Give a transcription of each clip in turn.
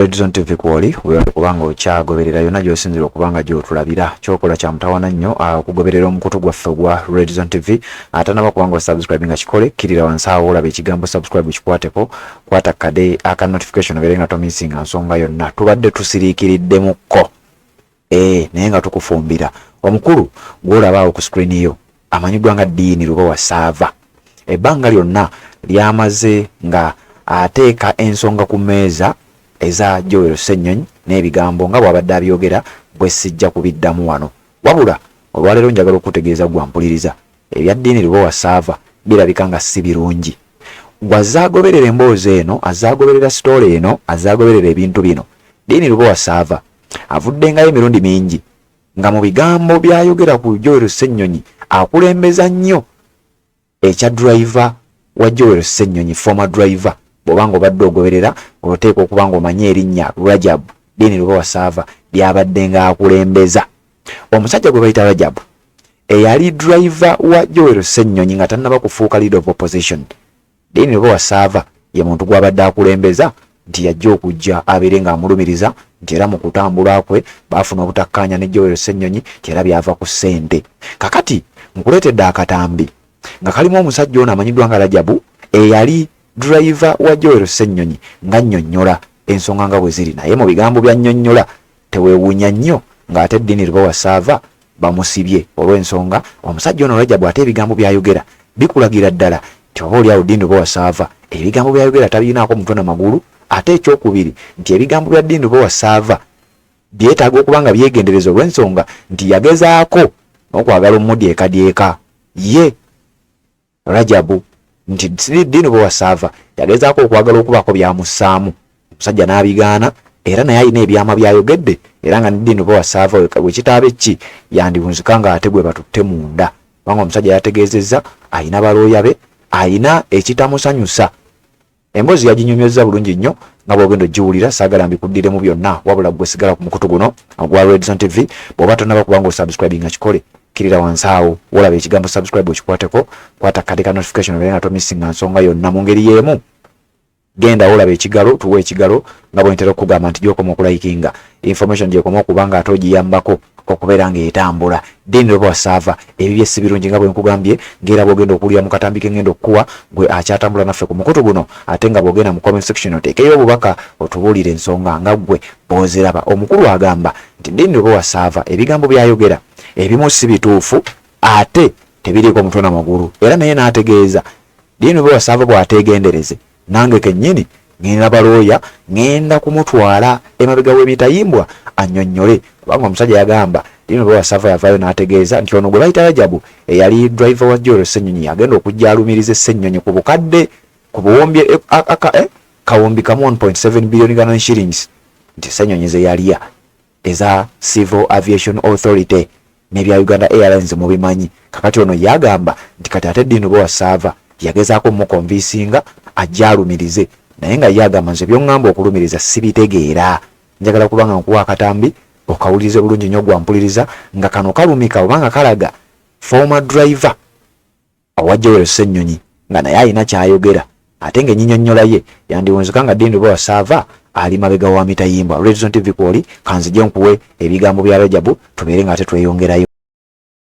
Edison TV kwoli webale kubanga okyagoberera yonna gy'osinzira okuba nga gy'otulabira. Kyokola kya mutawana nnyo okugoberera omukutu gwaffe ogwa Redison TV. Atanaba kubanga osubscribe nga kikole, kkirira wansi awo olaba ekigambo subscribe kikwateko, kwata kade aka notification obeere nga tomisinga nsonga yonna. Tubadde tusiriikiriddemukko ee naye nga tukufumbira. Omukulu gw'olaba awo ku screen yo amanyiddwa nga Dean Lubowa Ssaava ebbanga lyonna ly'amaze nga ateeka ensonga ku mmeeza eza Joel Ssenyonyi n'ebigambo nga bw'abadde abyogera bwe sijja kubiddamu wano. Wabula olwaleero njagala okukutegeeza ggwe ampuliriza, ebya Dean Lubowa Ssaava birabika nga si birungi. Ggwe azze agoberera emboozi eno, azze agoberera sitoole eno, azze agoberera ebintu bino, Dean Lubowa Ssaava avuddengayo emirundi mingi nga mu bigambo by'ayogera ku Joel Ssenyonyi akulembeza nnyo ekya driver wa Joel Ssenyonyi, former driver. Bw'oba ng'obadde ogoberera oteekwa okuba ng'omanyi erinnya Rajab Dean Lubowa Ssaava ly'abadde ng'akulembeza. Omusajja gwe bayita Rajab eyali driver wa Joel Ssenyonyi nga tannaba kufuuka leader of opposition, Dean Lubowa Ssaava ye muntu gw'abadde akulembeza nti y'ajja okujja abeere ng'amulumiriza nti era mu kutambula kwe baafuna obutakkaanya ne Joel Ssenyonyi nti era byava ku ssente. Kakati nkuleetedde akatambi nga kalimu omusajja ono amanyiddwa nga Rajabu eyali driver wa Joel Ssenyonyi ng'annyonnyola ensonga nga bwe ziri naye mu bigambo by'annyonnyola teweewuunya nnyo ng'ate Dean Lubowa Ssaava bamusibye olw'ensonga omusajja ono Rajabu ate ebigambo by'ayogera bikulagira ddala nti oba oli awo Dean Lubowa Ssaava ebigambo by'ayogera tabirinaako mutwe na magulu ate ekyokubiri nti ebigambo bya Dean Lubowa Ssaava byetaaga okuba nga byegendereza olw'ensonga nti yagezaako n'okwagala omudyekadyeka ye Rajabu nti Dean Lubowa Ssaava yagezaako okwagala okubaako by'amussaamu omusajja n'abigaana era naye alina ebyama by'ayogedde era nga ne Dean Lubowa Ssaava bwe kitaabe ki yandiwunzika ng'ate gwe batutte munda kubanga omusajja yategeezezza alina balooya be alina ekitamusanyusa. Emboozi yaginyumyozza bulungi nnyo nga bw'ogenda ogiwulira, saagala mbikuddiremu byonna wabula ggwe sigala ku mukutu guno ogwa Redson TV. Bw'oba tonnaba kuba ng'osubscribinga kikole, kkirira wansi awo wolaba ekigambo subscribe okikwateko, kwata akade ka notification obeere nga tomissinga nsonga yonna. Mu ngeri y'emu genda wolaba ekigalo, tuwe ekigalo nga bwe ntera okukugamba nti gy'okoma okulayikinga information gy'ekoma okuba nga ate ogiyambako okubeera ng'etambula. Dean Lubowa Ssaava ebibye si birungi nga bwe nkugambye ng'era bw'ogenda okuwulira mu katambi ke ngenda okukuwa gwe akyatambula naffe ku mukutu guno ate nga bw'ogenda mu comment section oteekeyo obubaka otubuulire ensonga nga ggwe bw'oziraba. Omukulu agamba nti Dean Lubowa Ssaava ebigambo by'ayogera ebimu si bituufu ate tebiriiko mutwe na magulu era naye n'ategeeza Dean Lubowa Ssaava bw'ateegendereze Nange kennyini ng'enda balooya ng'enda kumutwala emabega w'emitayimbwa annyonnyole kubanga omusajja yagamba Dino Lubowa Sava yavaayo n'ategeeza nti ono gwe bayita Rajabu eyali driver wa Joel Ssenyonyi yagenda okujja alumirize Ssenyonyi ku bukadde ku buwumbi eh, eh, kawumbi kamu 1.7 billion Uganda shillings nti Ssenyonyi ze yalya eza Civil Aviation Authority n'ebya Uganda Airlines mubimanyi. Kakati ono ye agamba nti kati ate Dean Lubowa Ssaava yagezaako omukonviisinga ajje alumirize naye nga ye agamba nze by'ongamba okulumiriza sibitegeera. Njagala kuba nga nkuwa akatambi okawulirize bulungi nnyo gwe ampuliriza nga kano kalumika oba nga kalaga former driver owa Joel Ssenyonyi nga naye alina kyayogera ate ng'enyinyonnyola ye yandiwunzika nga Dean Lubowa Ssaava ali mabega wa mitayimbwa. Red Zone TV kwoli, kanzije nkuwe ebigambo bya Rajabu tubeere nga ate tweyongerayo.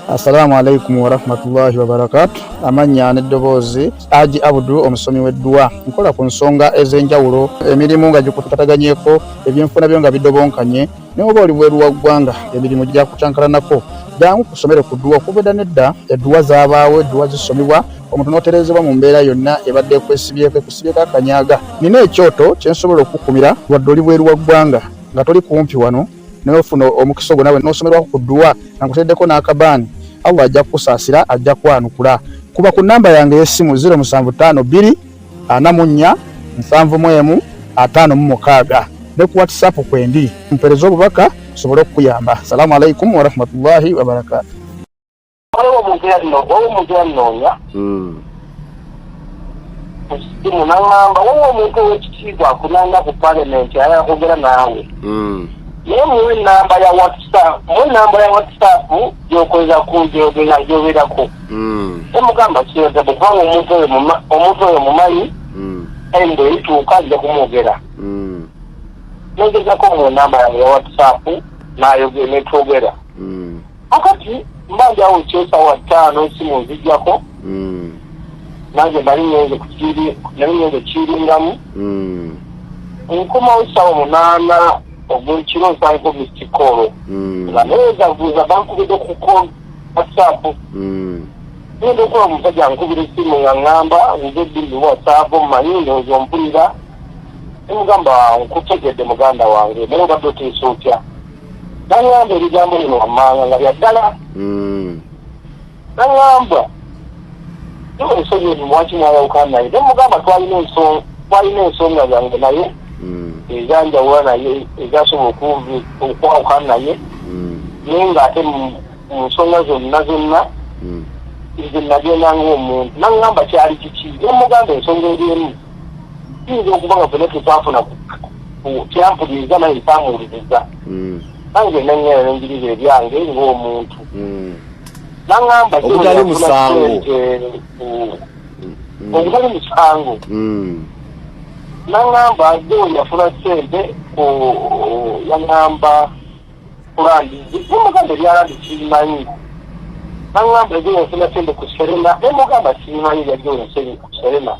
Assalamu alaikum warahmatullahi wabarakatu. Amannya n'eddoboozi Aji Abdu, omusomi w'edduwa. Nkola ku nsonga ez'enjawulo, emirimu nga gikutataganyeko, ebyenfuna byo nga bidobonkanye, Ne oba oli bweru wa ggwanga emirimu gyakucankalanako, jangu kusomere ku dduwa. Okuva edda n'edda edduwa zaabaawo, edduwa zisomibwa omuntu n'otereezebwa mu mbeera yonna ebadde ekwesibyeko ekusibyeko akanyaga. Nina ekyoto kye nsobola okukukumira wadde oli bweru wa ggwanga nga toli kumpi wano naye ofuna omukisa ogwo nawe n'osomerwako ku dduwa nga nkuteereddeko n'akabaani. Allah ajja kukusaasira, ajja kwanukula. Kuba ku nnamba yange ey'essimu 0752 44 71 56 ne ku WhatsApp kwendi, mpereze obubaka nsobole okukuyamba. Salaamu alaikum warahmatullahi wabarakatu. Waliwo omuntu yannoonya ku ssimu n'aŋŋamba waliwo omuntu ow'ekitiibwa akunanga ku palamenti ayagala kwogera naawe naye muwe ennamba ya WhatsApp muwe ennamba ya WhatsApp gy'okolera ku gy'obeerako. Nemugamba kiragabo kubanga omuntu oyo omuntu oyo mumanyi time bwerituuka nja kumwogera. Nogezako mu namba yange ya WhatsApp nayoge netwogera. Akati mba ndi awo ekyesawa 5 esimu nzijjako. Nange nali ngenze nali ngenze kiringamu. Nkomawo essaawa 8 ogw'ekiro nsangako missed call. Nga neezaguza bankubidde ku call WhatsApp. Ngenda okulaba omusajja ankubira essimu nga ŋŋamba nze Billy WhatsApp mmanyi ndowooza ompulira. Nemugamba nkutegedde muganda wange naye obadde oteesa otya? Naŋŋamba ebigambo bino wammanga nga bya ddala. Naŋŋamba niwe ensonyi ebyo lwaki mwayawukana naye? Nemugamba twalina ensonga zange naye ezanjawula naye ezasobola okwawukana naye naye ng'ate mu nsonga zonna zonna nze nagenda ng'omuntu. Naŋŋamba kyali kiki? Nemugamba ensonga eri emu kiyinza okuba nga ffenna tetwafuna kyampuliriza naye saamuwuliriza. Nange nengenda nenjiriza ebyange ng'omuntu. Naŋŋamba Ogutali musango. Ogutali musango. Naŋŋamba jo yafuna ssente ku yaŋŋamba kulandizi nemugamba ebyalandi sibimanyi. Naŋŋamba ejo yafuna ssente ku Serena nemugamba sibimanyi byajo ssente ku Serena.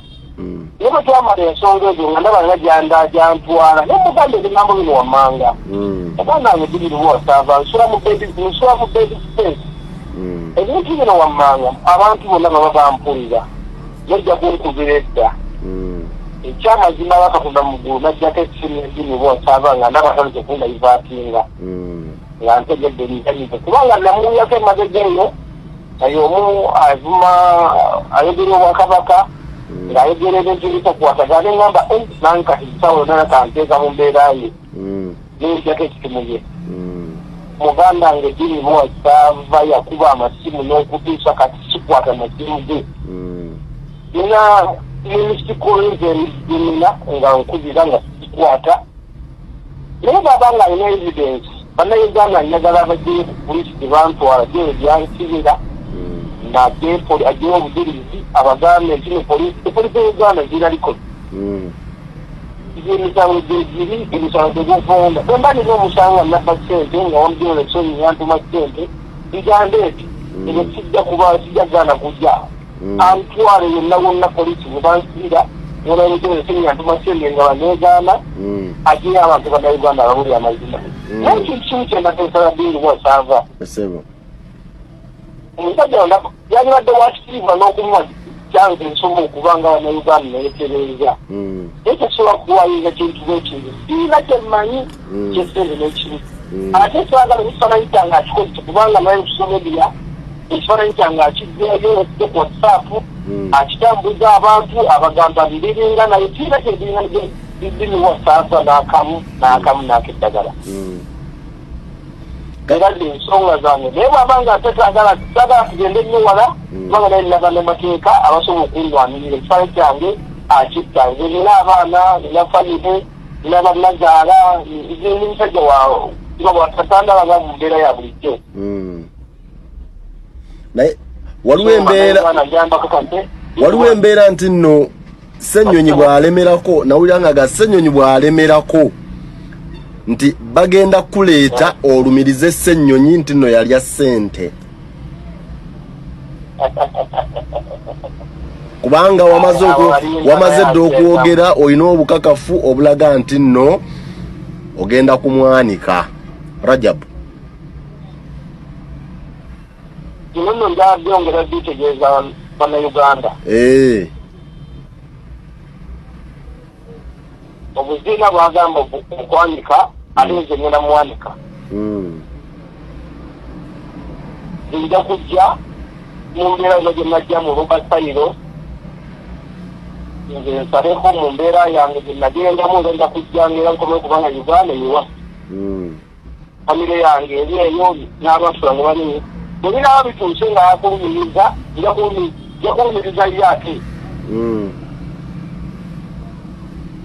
Naye bwe twamala ensonga ezo nga ndaba nga gyanda gyantwala nemugamba ebigambo bino wammanga. Omwana wange Billy Wasaava nsula mu bed space. Ebintu bino wammanga abantu bonna baba bampulira nojja kunkubira edda. Ekyamazima Katonda mu ggulu najjako essimu ya Billy Wasaava nga ndaba atandise okundayivaatinga. Nga ntegedde ntanyize kubanga namuwulirako emabega eyo naye omu avuma ayogera obwakabaka ng'ayogera ebintu ebitakwatagana ne ŋŋamba nange kati essaawa yonna nakanteeka mu mbeera ye nenjjako ekitemu ye. Muganda wange Billy Wasaava yakuba amasimu n'okutuusa kati sikwata masimu ge. Nina missed call nze nina nga nkubira nga sikwata. Naye bw'aba nga alina evidence bannayuganda njagala bajjeyo ku poliisi gye bantwala gyeyo gyansibira nage ajjeyo obujulizi abagambe nti no poliisi ya Uganda zirina record. Emisango gyegiri emisango teguvunda. Bwe mba nina omusango nga nabba ssente nga wamujola ensonyi yantuma ssente ngambe nti ebyo sijja kuba sijja kugaana kujja antwale yonna wonna poliisi bwe bansibira nonamujola ensonyi yantuma ssente nga baneegaana ajjeyo abantu bannayuganda abawulira amazima. Naye ekintu kimu kyembadde nsaba Billy Wasaava. Omusajja ono yalibadde wa kitiibwa n'okumuwa kyange nsobola okuba nga bannayuganda neyetereeza. Naye tekisobola kuwayiriza kintu bwekintu sirina kyemmanyi kyesente n'ekibi. Ate saagala ekifaananyi kyange akikozesa kubanga naye ku social media ekifaananyi kyange akijjayo ku WhatsApp akitambuza abantu abagamba mbiringa naye sirina kyembiringa Billy Wasaava n'akamu n'akamu n'akeddagala. Era ensonga zange naye bw'aba nga ate saagala tugende nnyo wala kubanga naye nina bannamateeka abasobola okundwanirira ekifaananyi kyange akitta. Nze nina abaana, nina famire, nina bannazaala, nze ndi musajja wa kuba bw'atatandaba nga mu mbeera ya bulijjo. Naye waliwo embeera waliwo embeera nti nno Ssenyonyi bw'alemerako nawulira nga ga Ssenyonyi bw'alemerako nti bagenda kuleeta olumirize Ssenyonyi nti nno yalya ssente kubanga wamaze dda okwogera olina obukakafu obulaga nti nno ogenda kumwanika Rajab. Bino nno njabyongera bitegeeza bannayuganda. Obuziina bwagamba okwanika ate nze ngenda muwanika. Nja kujja mu mbeera yonna gye najja mu Robert nze nsaleko mu mbeera yange gye nagendamu ngenda kujja ngera nkomewo kubanga Uganda yewa. Famire yange eri eyo n'abantu bange bali bwe binaaba bituuse nga yakulumiriza nja kulumiriza ye ate.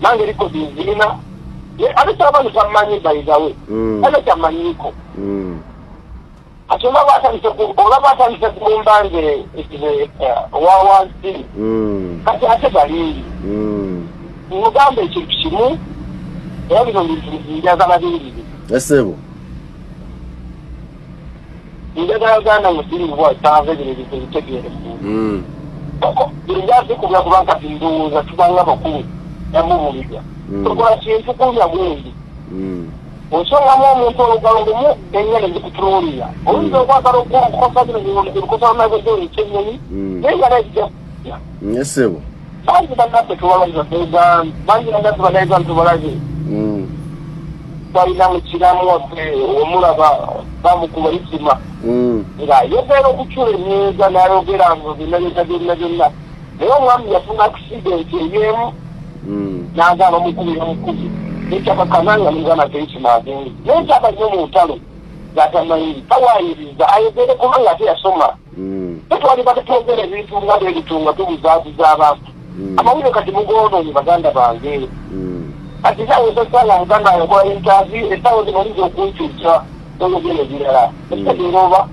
Nange record nzirina ate ky'abantu tammanyi by the way. Ate kyammanyiiko. Ate olaba atandise kulumba nze owa wansi. Kati ate balingi. Mugamba ekintu kimu Era bino bintu njagala bingi. Esebo. Njagala Uganda mu ddiini bw'asanga bino ebintu ebitegeere. Njagala kubira kubanga kati ndowooza tubanga bakulu namubuulira. Tukola kintu kulya gundi. Osongamu omuntu olugalo lumu ennyana zikutunuulira. Oyinza okwagala okukosa bino ebikosa bamaze ekyennyonyi naye nga naye kijja. Esebo. Bangi bannaffe tubalaze Uganda, bangi bannaffe bannayuganda tubalaze. Balina mu kiramu waffe omulaba bamukuba isima. Ng'ayogera okucula emmeeza n'ayogera ngo byonna byonna byonna byonna. Naye omwami yafuna accident ey'emu n'agamba mukubira mukubi. Nekyakakana nga muganda teisima agenze. Naye kyaba nnyo mu ntalo gatamanyi tawaayiriza ayogere kubanga ate yasoma. Tetwali batetwogera ebintu nga bwebitu nga tubuzaabuza abantu. Amawulire kati mugoonoonye baganda bange. Kati saawa ezosanga muganda wange nkola interview essaawa zino oyinza okunkyusa n'oyogera ebirala. Ekitegeera oba?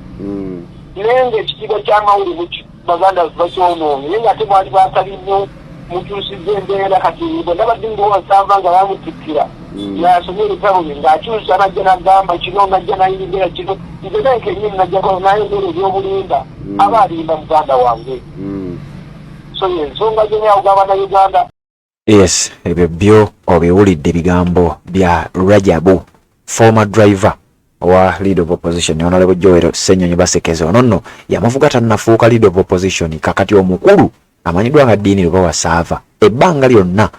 Naye ng'ekitiibwa ky'amawulire baganda bakyonoonye naye ng'ate mwali baakali nnyo mukyusizza embeera kati bwe nabadde ndi wansamba nga bamutikkira ng'asomye ebitabo bye ng'akyusa najja n'agamba kino najja n'ayingira kino nze naye kennyini najjako n'ayogera ebyobulimba aba alimba muganda wange. So y'ensonga gye Bannayuganda. Yes, ebyo byo obiwulidde bigambo bya Rajabu, former driver owa leader of opposition Honorable Joel Ssenyonyi Basekezi. Ono nno yamuvuga tannafuuka leader of opposition. Kakati omukulu amanyiddwa nga Ddiini Lubowa Saava ebbanga lyonna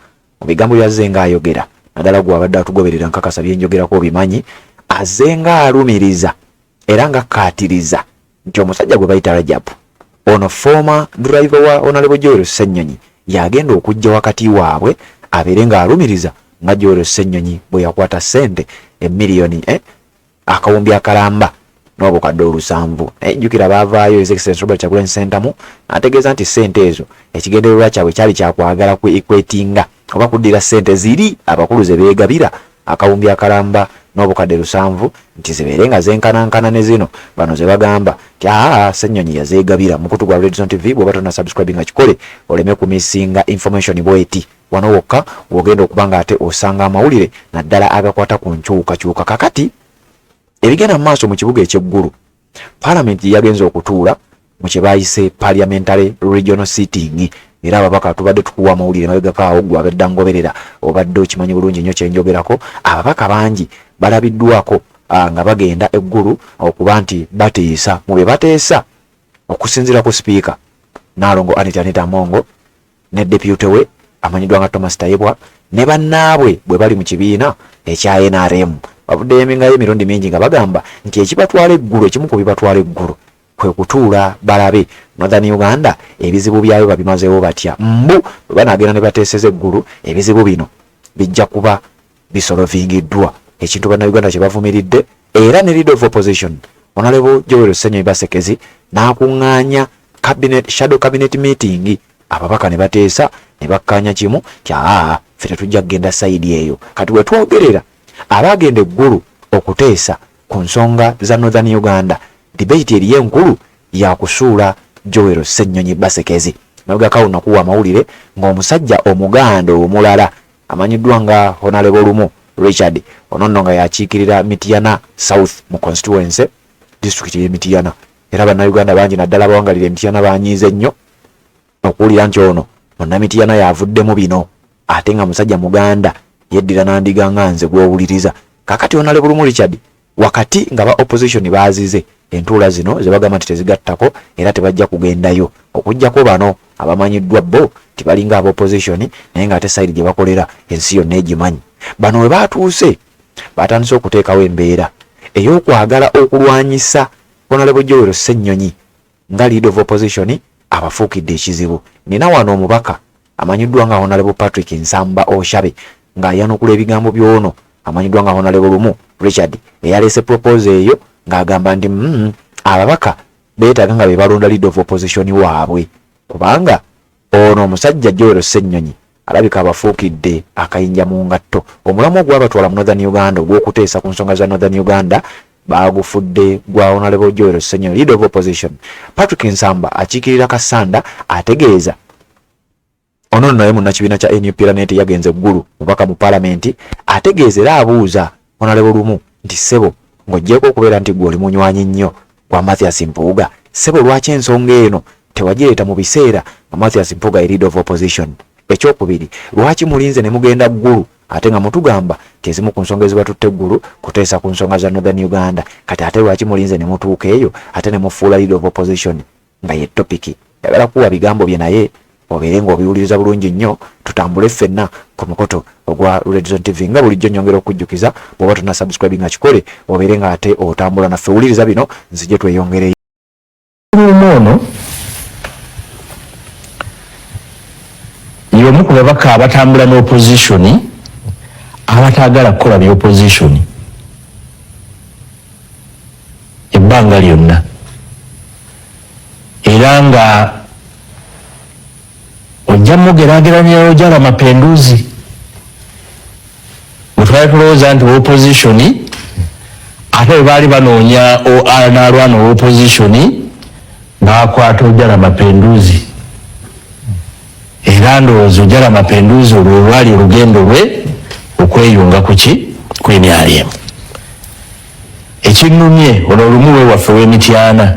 mu bigambo byazze ng'ayogera, naddala gwe abadde atugoberera nkakasa byenjogerako obimanyi, azze ng'alumiriza era ng'akkaatiriza nti omusajja gwe bayita Rajabu ono former driver wa Honorable Joel Ssenyonyi yagenda okujja wakati waabwe abeere ng'alumiriza nga Joel Ssenyonyi bwe yakwata ssente emiliyoni akawumbi akalamba n'obukadde 7. Naye jjukira baavaayo His Excellency Robert Kyagulanyi Ssentamu n'ategeeza nti ssente ezo ekigendererwa kyabwe kyali kyakwagala ku equatinga oba kuddira ssente ziri abakulu ze beegabira akawumbi akalamba n'obukadde 7 nti zibeere nga zenkanankana ne zino bano ze bagamba nti aa Ssenyonyi yazeegabira. Mukutu gwa Redson TV, bw'oba tonna subscribe nga kikole oleme kumisinga information bweti. Wano wokka w'ogenda okuba nga ate osanga amawulire naddala agakwata ku nkyukakyuka kakati ebigenda mu maaso mu kibuga eky'eggulu. Paalamenti gye yagenze okutuula mu kye baayise parliamentary regional sitting, era ababaka tubadde tukuwa amawulire mabegako awo, gwe abadde ngoberera obadde okimanyi bulungi nnyo kyenjogerako. Ababaka bangi balabiddwako nga bagenda eggulu okuba nti bateesa. Mu bye bateesa, okusinziira ku sipiika Nnaalongo Anita Anita Amongo ne deputy we amanyiddwa nga Thomas Tayebwa ne bannaabwe bwe bali mu kibiina ekya NRM, bavuddeyo emingayo emirundi mingi nga bagamba nti ekibatwala eggulu, ekimu ku bibatwala eggulu kwe kutuula balabe Northern Uganda ebizibu byayo babimazeewo batya. Mbu bwe banaagenda ne bateeseza eggulu, ebizibu bino bijja kuba bisolovingiddwa, ekintu Bannayuganda kye bavumiridde. Era ne leader of opposition Honorable Joel Ssenyonyi Basekezi n'akuŋŋaanya cabinet, shadow cabinet meeting, ababaka ne bateesa ne bakkaanya kimu nti aa ffe tetujja kugenda side eyo. Kati we twogerera abaagenda eggulu okuteesa ku nsonga za Northern Uganda, debate eriyo enkulu yakusuula Joel Ssenyonyi Basekezi. Mabegakawo nakuwa amawulire ng'omusajja omuganda omulala amanyiddwa nga Honorable Lumu Richard, ono nno nga yakiikirira Mityana South mu constituency district y'e Mityana, era Bannayuganda bangi naddala abawangalira e Mityana banyiize nnyo okuwulira nti ono munnamityana yavuddemu bino, ate nga musajja muganda yeddira nandiga nga nze gw'owuliriza. Kakati Honorable Lumu Richard wakati nga ba opposition baazize entuula zino ze bagamba nti tezigattako era tebajja kugendayo, okuggyako bano abamanyiddwa bo nti balinga aba opposition naye ng'ate side gye bakolera ensi yonna egimanyi. Bano we baatuuse batandise okuteekawo embeera ey'okwagala okulwanyisa Honorable Joel Ssenyonyi nga leader of opposition abafuukidde ekizibu. Nina wano omubaka amanyiddwa nga Honorable Patrick Nsamba Oshabe ng'ayanukula ebigambo by'ono amanyiddwa nga Honorable Lumu Richard eyaleese proposal eyo, ng'agamba nti ababaka beetaaga nga be balonda leader of opposition waabwe, kubanga ono omusajja Joel Ssenyonyi alabika abafuukidde akayinja mu ngatto. Omulamwa ogwabatwala mu Northern Uganda ogw'okuteesa ku nsonga za Northern Uganda baagufudde gwa Honorable Joel Ssenyonyi, leader of opposition. Patrick Nsamba akiikirira Kassanda ategeeza ono Ono nno naye munnakibiina kya nup era naye teyagenze Ggulu, mubaka mu palamenti, ategeeza era abuuza Honorable Lumu nti ssebo ng'oggyeeko okubeera nti ggwe oli munywanyi nnyo wa Mathias Mpuuga, ssebo lwaki ensonga eno tewagireeta mu biseera nga Mathias Mpuuga ye leader of opposition? Ekyokubiri, lwaki mulinze ne mugenda Ggulu ate nga mutugamba nti ezimu ku nsonga ezibatutte Ggulu kuteesa ku nsonga za Northern Uganda? Kati ate lwaki mulinze ne mutuuka eyo ate ne mufuula leader of opposition nga ye topiki? Njagala kuwa bigambo bye naye obeere ng'obiwuliriza bulungi nnyo, tutambule ffenna ku mukutu ogwa Red Zone TV. Nga bulijjo nyongera okujjukiza, bw'oba tonna subscribe nga kikole, obeere ng'ate otambula naffe. Wuliriza bino nzije tweyongereyo. Lumu ono y'omu ku babaka abatambula ne opposition abataagala kukola bya opposition ebbanga lyonna, era nga ojja mugeraageranya Ojala Mapenduzi bwe twali tulowooza nti opposition, ate bwe baali banoonya naalwana opposition bakwata Ojala Mapenduzi. Era ndowooza Ojala Mapenduzi olwo lwali olugendo lwe okweyunga kuki ku NRM. Ekinnumye, ono olumu we waffe w'Emityana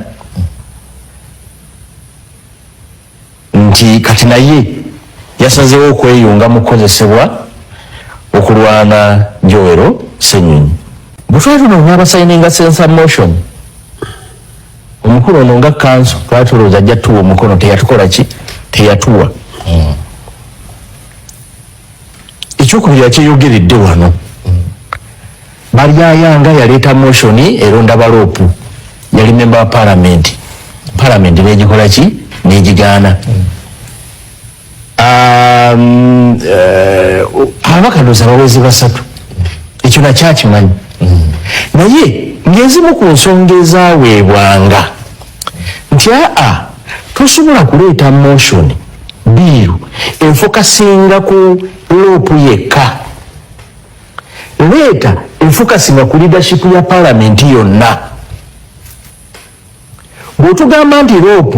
nti kati naye yasazeewo okweyunga mu kukozesebwa okulwana Joel Ssenyonyi. Bwe twali tunoonya abasayininga censure motion, omukulu ono nga kanso twali tulowooza ajja tuwa omukono, teyatukola ki, teyatuwa. Ekyokubiri, yakyeyogeredde wano, Balyayanga yaleeta motion eronda ba LOP, yali member wa parliament, parliament negikola ki, negigaana. Ababaka ndowooza bawezi basatu, ekyo nakyakimanyi, naye ng'ezimu ku nsonga ezaweebwanga nti aa tosobola kuleeta motion bill efocusinga ku LOP yekka, leeta efocusinga ku leadership ya parliament yonna. Bw'otugamba nti LOP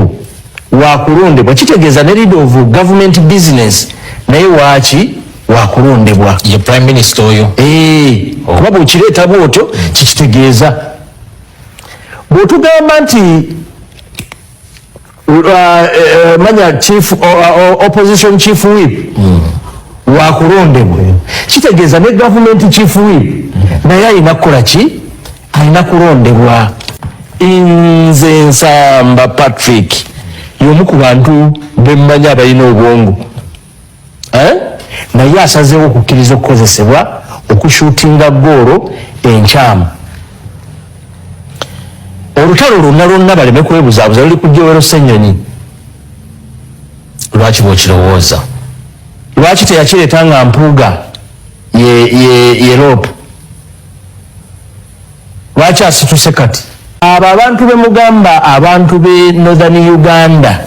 wakulondebwa, kitegeeza ne leader of government business naye waaki wakulondebwa. Ye prime minister oyo? Eh, kuba bw'okireeta bwotyo kikitegeeza. Bw'otugamba nti manya chief opposition chief whip wakulondebwa, kitegeeza ne government chief whip naye alina kukola ki, alina kulondebwa. Nze Nsamba Patrick y'omu ku bantu bemmanyi abalina obwongo, eh? Naye asazeewo okukkiriza okukozesebwa okushootinga goolo enkyamu. Olutalo lwonna lwonna, baleme kwebuzaabuza, luli ku Joel Ssenyonyi. Lwaki bwokirowooza? Lwaki teyakireeta nga Mpuuga ye LOP? Lwaki asituse kati? Abo abantu bemugamba, abantu be Northern Uganda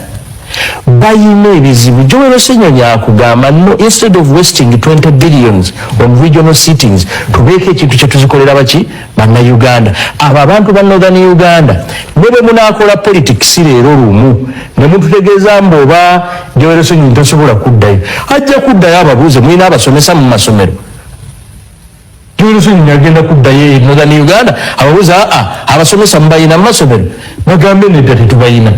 bayina ebizibu. Joel Ssenyonyi akugamba, no, instead of wasting 20 billions on regional sittings, tubeeko ekintu kyetuzikolera baki, Bannayuganda. Abo abantu ba Northern Uganda, ne bwe munaakola politics leero lumu ne mututegeeza mbu oba Joel Ssenyonyi tasobola kuddayo, ajja kuddayo ababuuze, mulina abasomesa mu masomero? Joel Ssenyonyi agenda kuddayo e Northern Uganda ababuuze, aa abasomesa mubayina mu masomero? Bagambe nedda, tetubayina.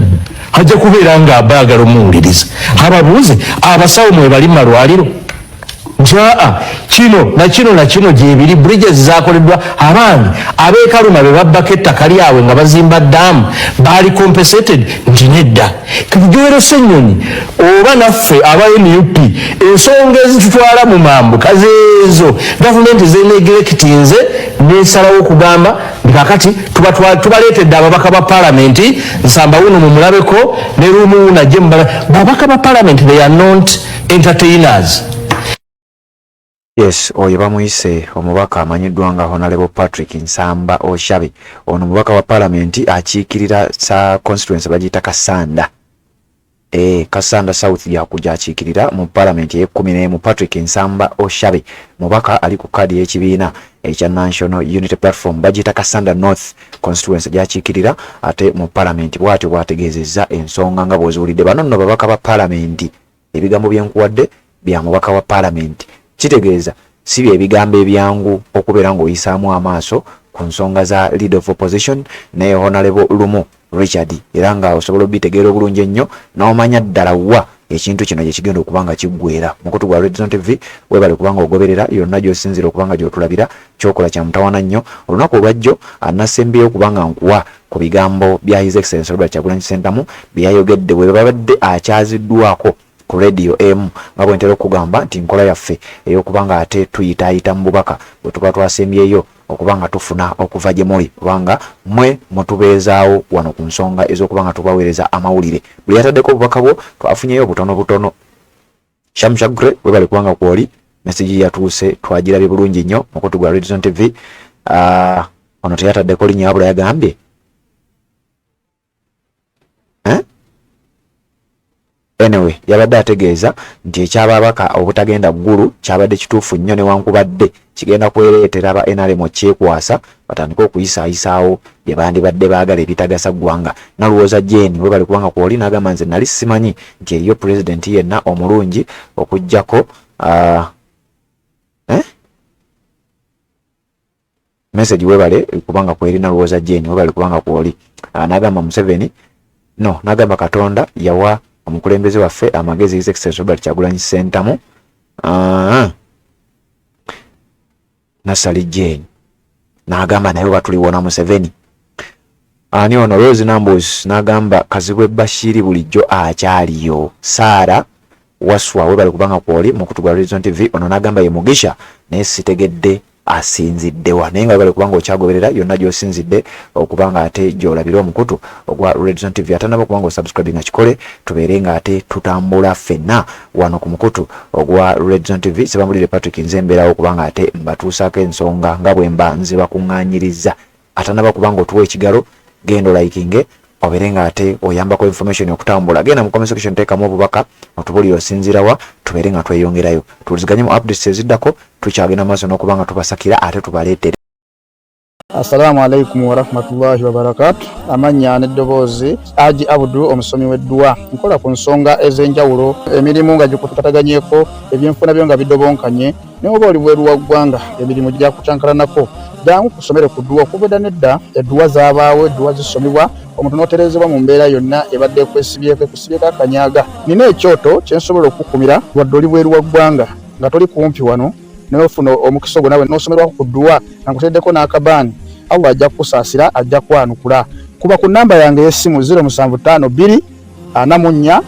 Ajja kubeera nga baagala omuwuliriza. Ababuuze, abasawo mwebali mu malwaliro? Nti aa kino nakino nakino gyebiri, bridges zakoleddwa. Abange abeekaluma be babbako ettaka lyabwe nga bazimba daamu baali compensated? Nti nedda. Kati Joel Ssenyonyi oba naffe aba NUP, ensonga ezitutwala mu mambuka zeezo gavumenti zeneglectinze nesalawo okugamba nti kakati tubaleetedde ababaka ba palamenti, Nsamba wuno mumulabeko ne Lumu wuno ajje mubala. Babaka ba palamenti, they are not entertainers. Yes, oyo bamuyise omubaka amanyiddwa nga Honorable Patrick Nsamba Oshabe. Ono mubaka wa palamenti akiikirira sa constituency bagiyita Kasanda. Kasanda South yakuja akiikirira mu palamenti ey'ekumi n'emu. Patrick Nsamba Oshabe mubaka ali ku kaadi y'ekibiina ekya National Unity Platform, bagiyita Kasanda North constituency gy'akiikirira ate mu palamenti. Bw'atyo bw'ategeezezza ensonga nga bw'oziwulidde. Bano nno babaka ba palamenti. Ebigambo bye nkuwadde bya mubaka wa palamenti, kitegeeza si bye bigambo ebyangu okubeera ng'oyisaamu amaaso ku nsonga za leader of opposition ne Honorable Lumu Richard, era nga osobola obitegeera obulungi ennyo n'omanya ddala wa ekintu kino gye kigenda okuba nga kiggweera. Mukutu gwa Red Zone TV, weebale kubanga ogoberera yonna gy'osinziira okuba nga gy'otulabira. Kyokola kya mutawana nnyo. Olunaku olwajjo anasembyeyo okuba nga nkuwa ku bigambo bya His Excellency Robert Kyagulanyi Ssentamu bye yayogedde bwe babadde akyaziddwako ku rediyo emu, nga bwe ntera okukugamba nti nkola yaffe ey'okuba nga ate tuyitaayita mu bubaka bwe tuba twasembyeyo okuba nga tufuna okuva gye muli, kubanga mmwe mutubeezaawo wano ku nsonga ez'okuba nga tubaweereza amawulire. Buli yataddeko obubaka bwo twafunyeyo butono butono. Shamshagre, webale kubanga kwoli message yatuuse, twagirabye bulungi nnyo mukutu gwa Red Zone TV. Ono teyataddeko linnya wabula yagambye eh? Anyway, yabadde ategeeza nti eky'ababaka obutagenda Ggulu kyabadde kituufu nnyo newankubadde kigenda kwereetera aba NRM okyekwasa batandike okuyisaayisaawo bye bandibadde baagala ebitagasa ggwanga. Naluwooza Jane, webale kubanga kwoli, n'agamba nze nali simanyi nti eriyo pulezidenti yenna omulungi okuggyako eh? Message webale kubanga kweri. Naluwooza Jane, webale kubanga kwoli. N'agamba Museveni no, n'agamba Katonda yawa omukulembeze waffe amagezi, His Excellency Robert Kyagulanyi Ssentamu. Nasali Jane n'agamba naye oba tuliwona Museveni ani ono. Rose Nambos n'agamba Kazibwe Bashiri bulijjo akyaliyo. Saara Waswa, webale kubanga kwoli mukutu gwa Red Zone TV. Ono n'agamba ye Mugisha, naye sitegedde asinziddewa, naye nga webale kubanga okyagoberera yonna gy'osinzidde okuba nga ate gy'olabira omukutu ogwa Red Zone TV. Atanaba okuba nga osubscribe nga kikole, tubeere nga ate tutambula ffenna wano ku mukutu ogwa Red Zone TV. Sebambulire Patrick, nze mbeerawo okuba nga ate mbatuusaako ensonga nga bwe mba nzibakuŋŋaanyirizza. Atanaba kuba nga otuwa ekigalo, genda olikinge obeere nga ate oyambako information okutambula. Genda mu comment section, teekamu obubaka otubulire osinziira wa, tubeere nga tweyongerayo, tuwuliziganye mu updates eziddako. Tukyagenda maaso n'okuba nga tubasakira ate tubaleetere. Assalamu alaikum warahmatullahi wabarakatu. Amannya n'eddoboozi Aji Abudu, omusomi w'edduwa. Nkola ku nsonga ez'enjawulo, emirimu nga gikutataganyeko, ebyenfuna byo nga bidobonkanye, naye oba oli bweru wa ggwanga emirimu gyakucankalanako, jangu kusomere ku dduwa. Okuva edda nedda edduwa zaabaawo, edduwa zisomebwa omuntu n'otereezebwa mu mbeera yonna ebadde ekwesibyeko, ekusibyeko akanyaga. Nina ekyoto kye nsobola okukukumira wadde oli bweru wa ggwanga nga toli kumpi wano, naye ofuna omukisa ogwo nawe n'osomerwako ku dduwa nga nkuteereddeko n'akabaani. Allah ajja kukusaasira, ajja kwanukula. Kuba ku nnamba yange ey'essimu 0752 44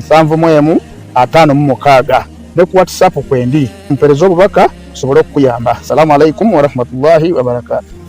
71 56 ne ku WhatsApp kwendi, mpeereza obubaka nsobole okukuyamba. Salaamu alaikum warahmatullahi wabarakatuh.